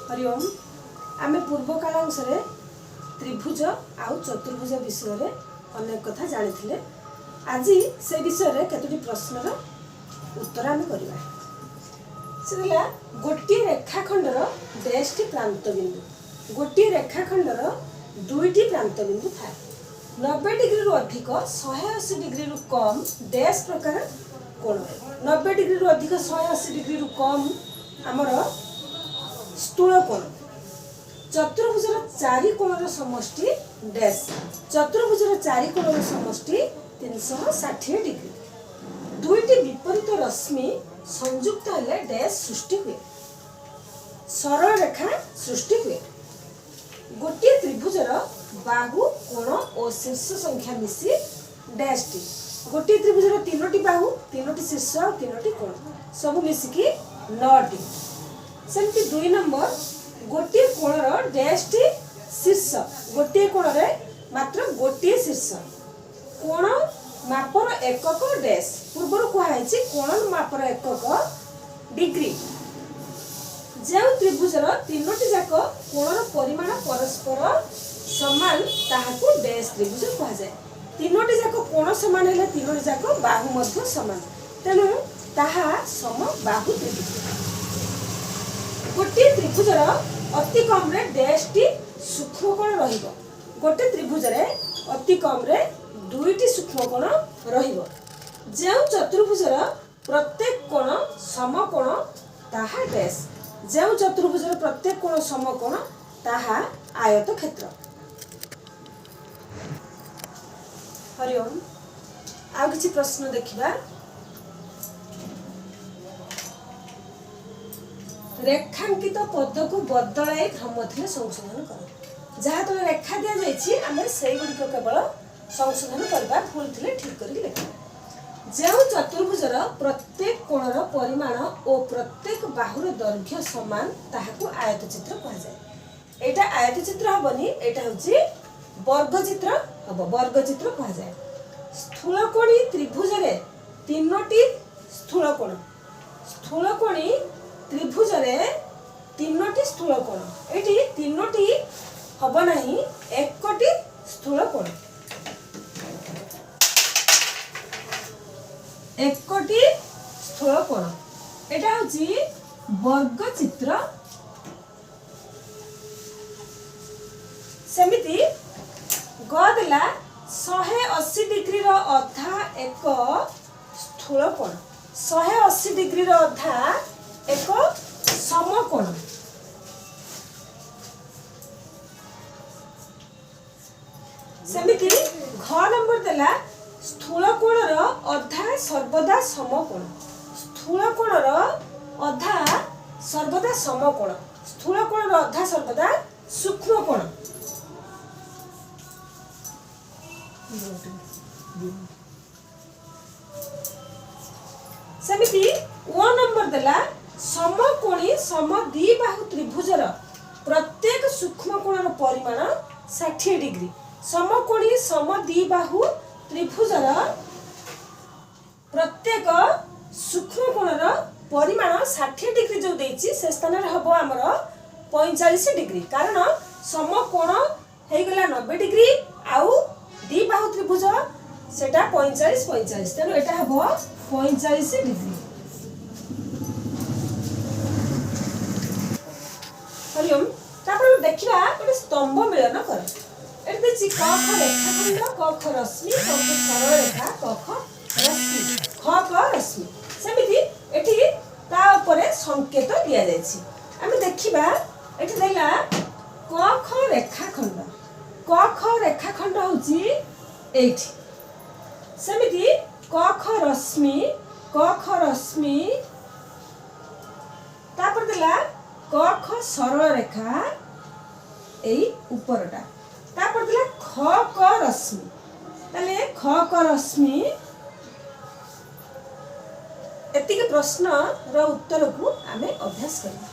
ହରିଓମ। ଆମେ ପୂର୍ବ କାଳାଂଶରେ ତ୍ରିଭୁଜ ଆଉ ଚତୁର୍ଭୁଜ ବିଷୟରେ ଅନେକ କଥା ଜାଣିଥିଲେ। ଆଜି ସେ ବିଷୟରେ କେତୋଟି ପ୍ରଶ୍ନର ଉତ୍ତର ଆମେ କରିବା। ସେ ହେଲା, ଗୋଟିଏ ରେଖାଖଣ୍ଡର ଡ୍ୟାସଟି ପ୍ରାନ୍ତ ବିନ୍ଦୁ। ଗୋଟିଏ ରେଖାଖଣ୍ଡର ଦୁଇଟି ପ୍ରାନ୍ତ ବିନ୍ଦୁ ଥାଏ। 90 ଡିଗ୍ରୀରୁ ଅଧିକ, 180 ଡିଗ୍ରୀରୁ କମ୍ ଡ୍ୟାସ୍ ପ୍ରକାର କୋଣ। 90 ଡିଗ୍ରୀରୁ ଅଧିକ, 180 ଡିଗ୍ରୀରୁ କମ୍ ଆମର ସ୍ଥୂଳ କୋଣ। ଚତୁର୍ଭୁଜର ଚାରି କୋଣର ସମଷ୍ଟି ଡ୍ୟାସ୍। ଚତୁର୍ଭୁଜର ଚାରି କୋଣର ସମଷ୍ଟି 360 ଡିଗ୍ରୀ। ଦୁଇଟି ବିପରୀତ ରଶ୍ମି ସଂଯୁକ୍ତ ହେଲେ ଡ୍ୟାସ୍ ସୃଷ୍ଟି ହୁଏ। ସରଳ ରେଖା ସୃଷ୍ଟି ହୁଏ। ଗୋଟିଏ ତ୍ରିଭୁଜର ବାହୁ, କୋଣ ଓ ଶୀର୍ଷ ସଂଖ୍ୟା ମିଶି ଡ୍ୟାସ୍ଟି। ଗୋଟିଏ ତ୍ରିଭୁଜର ତିନୋଟି ବାହୁ, ତିନୋଟି ଶୀର୍ଷ ଆଉ ତିନୋଟି କୋଣ, ସବୁ ମିଶିକି ନଅଟି। ସେମିତି ଦୁଇ ନମ୍ବର, ଗୋଟିଏ କୋଣର ଡ୍ୟାସ୍ଟି ଶୀର୍ଷ। ଗୋଟିଏ କୋଣରେ ମାତ୍ର ଗୋଟିଏ ଶୀର୍ଷ। କୋଣ ମାପର ଏକକ ଡ୍ୟାସ୍। ପୂର୍ବରୁ କୁହାହେଇଛି, କୋଣ ମାପର ଏକକ ଡିଗ୍ରୀ। ଯେଉଁ ତ୍ରିଭୁଜର ତିନୋଟି ଯାକ କୋଣର ପରିମାଣ ପରସ୍ପର ସମାନ, ତାହାକୁ ଡ୍ୟାସ୍ ତ୍ରିଭୁଜ କୁହାଯାଏ। ତିନୋଟି ଯାକ କୋଣ ସମାନ ହେଲେ ତିନୋଟି ଯାକ ବାହୁ ମଧ୍ୟ ସମାନ, ତେଣୁ ତାହା ସମବାହୁ ତ୍ରିଭୁଜ। ଗୋଟିଏ ତ୍ରିଭୁଜର ଅତି କମରେ ଡ୍ୟାସ୍ଟି ସୂକ୍ଷ୍ମ କୋଣ ରହିବ। ଗୋଟେ ତ୍ରିଭୁଜରେ ଅତି କମରେ ଦୁଇଟି ସୂକ୍ଷ୍ମ କୋଣ ରହିବ। ଯେଉଁ ଚତୁର୍ଭୁଜର ପ୍ରତ୍ୟେକ କୋଣ ସମକୋଣ, ତାହା ଡ୍ୟାସ୍। ଯେଉଁ ଚତୁର୍ଭୁଜର ପ୍ରତ୍ୟେକ କୋଣ ସମକୋଣ, ତାହା ଆୟତ କ୍ଷେତ୍ର। ହରିଓମ। ଆଉ କିଛି ପ୍ରଶ୍ନ ଦେଖିବା। ରେଖାଙ୍କିତ ପଦକୁ ବଦଳାଇ ଭ୍ରମ ଥିଲେ ସଂଶୋଧନ କର। ଯାହା ତଳେ ରେଖା ଦିଆଯାଇଛି, ଆମେ ସେଇଗୁଡ଼ିକ କେବଳ ସଂଶୋଧନ କରିବା, ଭୁଲ ଥିଲେ ଠିକ କରିକି ଲେଖିବା। ଯେଉଁ ଚତୁର୍ଭୁଜର ପ୍ରତ୍ୟେକ କୋଣର ପରିମାଣ ଓ ପ୍ରତ୍ୟେକ ବାହୁର ଦୈର୍ଘ୍ୟ ସମାନ, ତାହାକୁ ଆୟତଚିତ୍ର କୁହାଯାଏ। ଏଇଟା ଆୟତଚିତ୍ର ହବନି, ଏଇଟା ହେଉଛି ବର୍ଗଚିତ୍ର ହବ, ବର୍ଗଚିତ୍ର କୁହାଯାଏ। ସ୍ଥୂଳକୋଣୀ ତ୍ରିଭୁଜରେ ତିନୋଟି ସ୍ଥୂଳକୋଣ। ସ୍ଥୂଳକୋଣୀ ତ୍ରିଭୁଜରେ ତିନୋଟି ସ୍ଥୂଳକୋଣ, ଏଇଠି ତିନୋଟି ହବ ନାହିଁ, ଏକଟି ସ୍ଥୂଳକୋଣ, ଏକଟି ସ୍ଥୂଳକୋଣ। ଏଇଟା ହେଉଛି ବର୍ଗଚିତ୍ର। ସେମିତି ଗ ଦେଲା, 180 ଡିଗ୍ରୀର ଅଧା ଏକ ସ୍ଥୂଳକୋଣ। 180 ଡିଗ୍ରୀର ଅଧା ଏକ ସମକୋଣ। ସେମିତି ଘ ନମ୍ବର ଦେଲା, ସ୍ଥୂଳ କୋଣର ଅଧା ସର୍ବଦା ସମକୋଣ। ସ୍ଥୂଳ କୋଣର ଅଧା ସର୍ବଦା ସମକୋଣ। ସ୍ଥୂଳ କୋଣର ଅଧା ସର୍ବଦା ସୂକ୍ଷ୍ମ କୋଣ। ସେମିତି ଓ ନମ୍ବର ଦେଲା, ସମକୋଣୀ ସମଦ୍ୱିବାହୁ ତ୍ରିଭୁଜର ପ୍ରତ୍ୟେକ ସୂକ୍ଷ୍ମ କୋଣର ପରିମାଣ 60 ଡିଗ୍ରୀ। ସମକୋଣୀ ସମଦ୍ୱିବାହୁ ତ୍ରିଭୁଜର ପ୍ରତ୍ୟେକ ସୂକ୍ଷ୍ମ କୋଣର ପରିମାଣ 60 ଡିଗ୍ରୀ ଯେଉଁ ଦେଇଛି, ସେ ସ୍ଥାନରେ ହବ ଆମର 45 ଡିଗ୍ରୀ। କାରଣ ସମକୋଣ ହେଇଗଲା 90 ଡିଗ୍ରୀ ଆଉ ଦ୍ୱିବାହୁ ତ୍ରିଭୁଜ ସେଟା 45 45, ତେଣୁ ଏଟା ହବ 45 ଡିଗ୍ରୀ। ହରିଓମ। ତାପରେ ଆମେ ଦେଖିବା ଗୋଟେ ସ୍ତମ୍ଭ ମିଳନ କର। ଏଠି ଦେଇଛି କ ଖ ରେଖାଖଣ୍ଡ, କ ଖ ରଶ୍ମି, କ ଖ ସରଳ ରେଖା, କ ଖ ରଶ୍ମି, ଖ କ ରଶ୍ମି। ସେମିତି ଏଠି ତା ଉପରେ ସଂକେତ ଦିଆଯାଇଛି। ଆମେ ଦେଖିବା, ଏଠି ଦେଲା କ ଖ ରେଖାଖଣ୍ଡ। କ ଖ ରେଖାଖଣ୍ଡ ହେଉଛି ଏଇଠି। ସେମିତି କ ଖ ରଶ୍ମି, କ ଖ ରଶ୍ମି। ତାପରେ ଦେଲା କ ଖ ସରଳ ରେଖା, ଏଇ ଉପରଟା। ତାପରେ ଦେଲା ଖ କ ରଶ୍ମି। ତାହେଲେ ଖ କ ରଶ୍ମି। ଏତିକି ପ୍ରଶ୍ନର ଉତ୍ତରକୁ ଆମେ ଅଭ୍ୟାସ କରିବା।